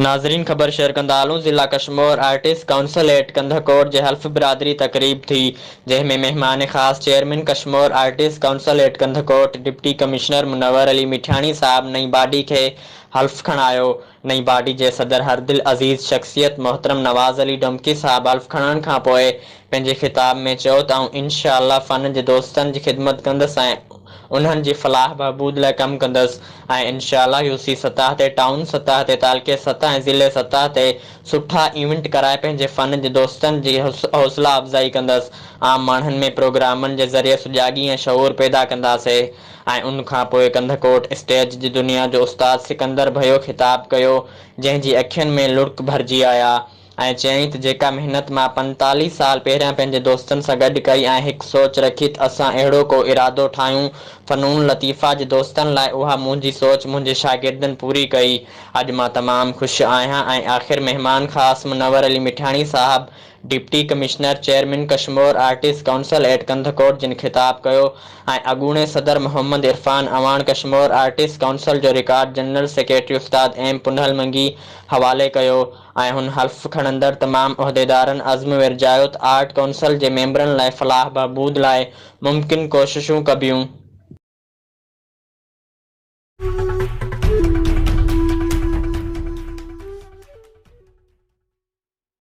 ناظرين خبر شيئر ڪندا هلون ضلع Kashmore artist council at Kandhkot جي حلف برادري تقريب ٿي جنهن ۾ مهمان خاص chairman Kashmore artist council at Kandhkot deputy commissioner Munawar Ali Mithiani صاحب نئين باڊي کي حلف کڻايو نئين باڊي جي صدر هر دل عزيز شخصيت محترم نواز علي ڊومڪي صاحب حلف کڻڻ کان پوء پنهنجي خطاب ۾ چيو ته آئون انشاء الله فن جي دوستن جي خدمت ڪندس ۽ انهن جي فلاح بهبود لاء ڪم ڪندس ۽ انشاء الله يو سي سطح تي، ٽائون سطح تي، تعلقي سطح ۽ ضلعي سطح تي سٺا ايونٽ ڪرائي پنهنجي فن جي دوستن جي حوصلا افزائي ڪندس. عام ماڻهن ۾ پروگرامن جي ذريعي سجاڳي ۽ شعور پيدا ڪنداسي ۽ ان کان پوء ڪنڌڪوٽ اسٽيج جي دنيا جو استاد سڪندر ڀيو خطاب ڪيو جنهن جي اکين ۾ لڙڪ ڀرجي آيا. ۽ چيائين ته جيڪا محنت مان 45 سال پهريان پنهنجي دوستن سان گڏ ڪئي ۽ هڪ سوچ رکي ته اسان اهڙو ڪو ارادو ٺاهيون فنون لطيفه جي دوستن لاء اها منهنجي سوچ منهنجي شاگردن پوري ڪئي اڄ مان تمام خوش آهيان ۽ آخر مهمان خاص منور علي مٺياڻي صاحب deputy commissioner chairman Kashmore artist council at Kandhkot جن خطاب ڪيو ۽ اڳوڻي صدر محمد عرفان اعواڻ ڪشمور آرٽسٽ ڪائونسل جو رڪارڊ جنرل سيڪريٽري استاد ايم پنهل منگي حوالي ڪيو ۽ هن حلف کڻندڙ تمام عهديدارن عزم ورجايو ته آرٽ ڪونسل جي ميمبرن لاء فلاح بهبود لاء ممڪن ڪوششون ڪبيون.